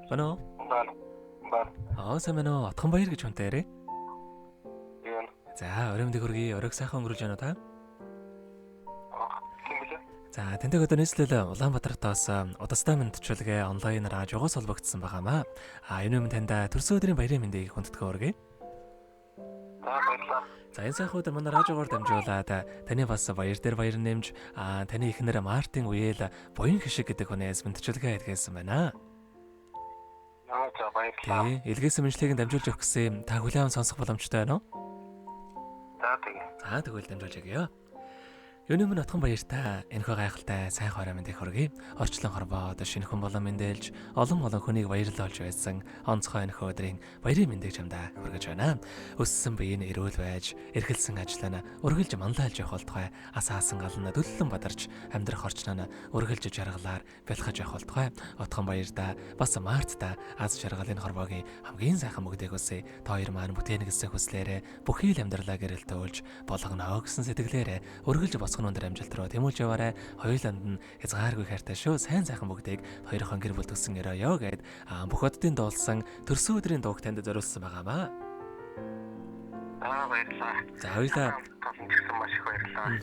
Бано. Бан. Бан. Аа, сайн байна уу? Отхон баяр гэж хүнтэй ярэ. Юу. За, орой мэндийг хүргэе. Оройг сайхан өнгөрүүлж байна уу та? Тийм билээ. За, тантай өдөр нийслэл Улаанбаатартаас Удастай мэндчилгээ онлайнаар ажигоос холбогдсон байгаамаа. А, энэ өмнө танд төрсөн өдрийн баярын мэндийг хүндэтгэн хүргэе. За, баярлалаа. За, энэ сайхан өдөр манай радиогоор дамжуулаад таны бас баяр дээр баяр нэмж, таны эхнэр Мартин Уел буян хишиг гэдэг хүнээс мэндчилгээ илгээсэн байна. Аа, за, баярлалаа. Тий, илгээсэн мэндчилгээг дамжуулж өгөх гэсэн та хүлээн сонсох боломжтой байна уу? За, тэгээ. За, тэгвэл дамжуулж өгье. Юуны өмнө отхон баяртай, энэхүү гайхалтай сайн хорой мэндийг хүргэе. Орчлон хорвоод шинэ хүн болон мэндэлж, олон олон хүнийг баярлуулж байсан онцгой энэхүү өдрийн баярын мэндийг чамдаа хүргэж байна. Өссөн бие нь эрүүл байж, эрхэлсэн ажлаа нь үргэлж манлайлж явах болтугай, асаасан гална төллөн бадарч, амьдрах орчноо нь үргэлж жаргалаар бэлхаж явах болтугай. Отхон баяртай, бас Марттай аз жаргалын хорвоогийн хамгийн сайхан бүгдийг үсэ. Та хоёр маань бүтээнэ гэсэн хүслээрээ бүхий л амьдралаа гэрэлтүүлж, болгоно гэсэн сэтгэлээрээ үргэлж босгон өндөр амжилт руу тэмүүлж яваарай. Хоёуланд нь хязгааргүй хайртай шүү. Сайн сайхан бүгдийг хоёрхон гэр бүл төссөн өрөөё гэд бүх оддын дуулсан төрсөн өдрийн дууг танд зориулсан байгаамаа. За, баярлалаа. За, хоёулаа Тасан ч гэсэн маш их баярлалаа.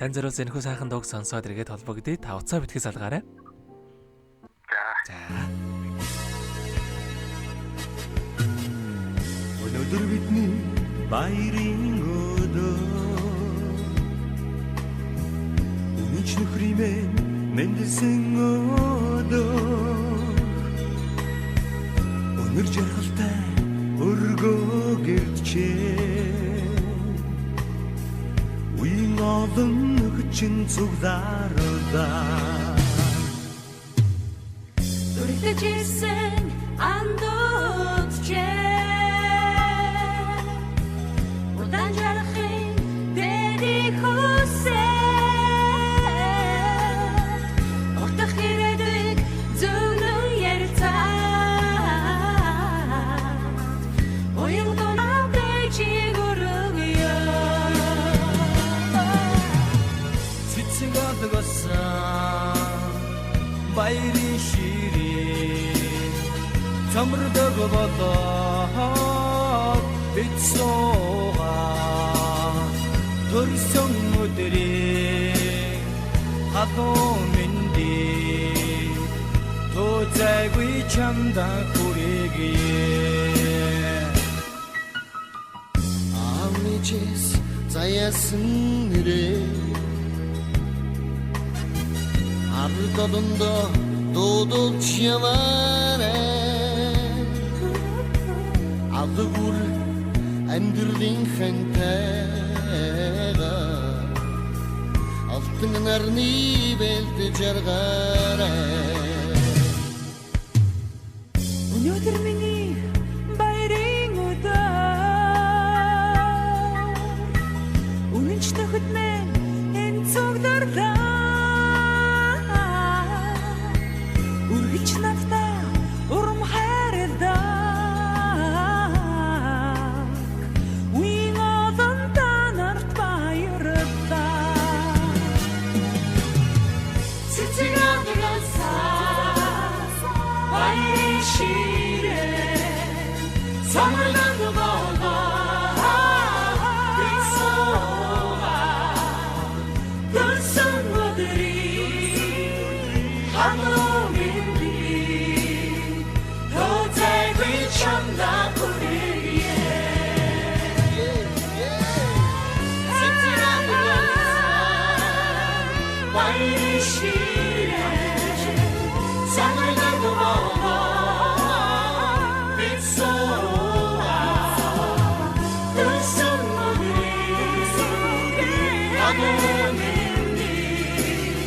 Тань зориулсан энэхүү сайхан дууг сонсоод эргээд холбогдъё. Та уцаа битгий салгаарай. За. За. Өнөөдөр бидний баярын өдөр. Үнэнч нөхрийн мэндэлсэн өдөр. Өнөр жаргалтай өргөө гэрчээ. Үеийн олон нөхчин цуглаарлаа. Үргэлж ирсэн андуудчээ. Удаан жаргахын дэдий хүсээ. Утах ирээдүйг зөвлөн ярилцаад. Уян дунаатай чиг өргөё. Цэцэг олгосон баярын ширээ цомрдог болоод бид суугаа төрсөн өдрийн халуун мэндийг тооцайгүй чамдаа хүргэе. Аав ээжээс заяасан нэрээ ард олондоо дуудулж яваарай. Алга үр амьдралын хантайгаа алтан нарны бэлд жаргаарай. Өнөөдөр миний баярын өдөр. Үнэнч нөхөд минь энэ цугларлаа. Үргэлж надтай урам хайрлаа. Үеийн олон та нарт баярлалаа. Цэцэг алгасаа баярын ширээ самарлан болоо бид суугаа төрсөн өдрийн халуун мэндийг тооцайгүй чамдаа хүргэе. Цэцэг алгасаа баярын ширээ самарлан болоо бид суугаа төрсөн өдрийн халуун мэндийг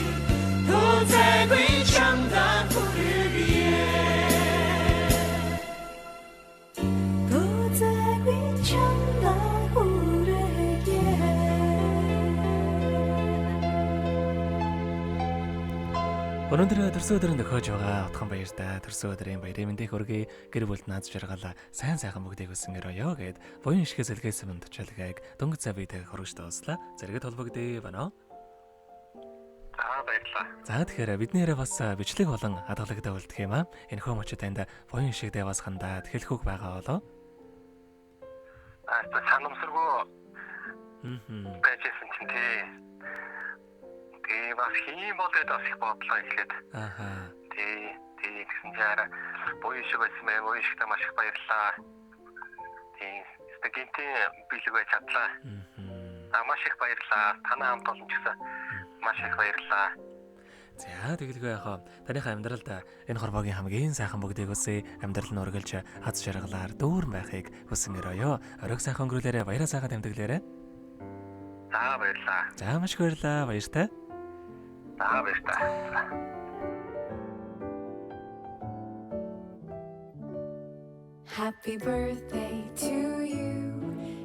тооцайгүй чамдаа хүргэе. Тооцайгүй чамдаа хүргэе. Өнөөдөр төрсөн өдрийн нөхөж байгаа отхон баяртай төрсөн өдрийн баярын мэндийг хүргэе. Гэр бүлд наад жаргал сайн сайхан бүгдийг хүссэн өрөөё гэд буян ишгээс илгээсэн мэндчилгээг дөнгөж цай биетэй хүргэж дууслаа. Зэрэгэд холбогдъё байна уу? За, За баярлалаа. За тэгэхээр бидний яриа бас бичлэг болон хадгалагдаа үлдэх юм аа. Энэхүү мөчид танд буян шигдээ бас хандаад хэлэх үг байгаа болоо. Аа санамсаргүй байжсэн чинь тий. Тэгээ бас хийм бол гэдээ бас их бодлоо эхлээд. Ааха. Тий, тий гэсэн чинь арай буян шиг байсан байх. Буян шигтэй маш их баярлалаа. Тий. Өстө гинтийн бэлэг байж чадлаа. Аа маш их баярлалаа. Танай хамт олон ч гэсэн маш их баярлалаа. За тэгэлгүй яхаа таныхаа амьдралд энэ хорвоогийн хамгийн сайхан бүгдийг хүсье. Амьдрал нь үргэлж аз жаргалаар дүүрэн байхыг хүсэн өрөөё. Оройг сайхан өнгөрүүлээрэ, баяраа сайхан тэмдэглээрэ. За баярлалаа. За маш их баярлалаа. Баяртай. За баяртай. Happy birthday to you.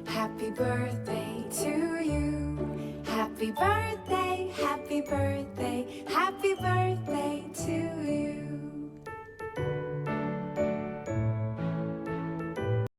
Happy birthday to you. Happy birthday, happy birthday.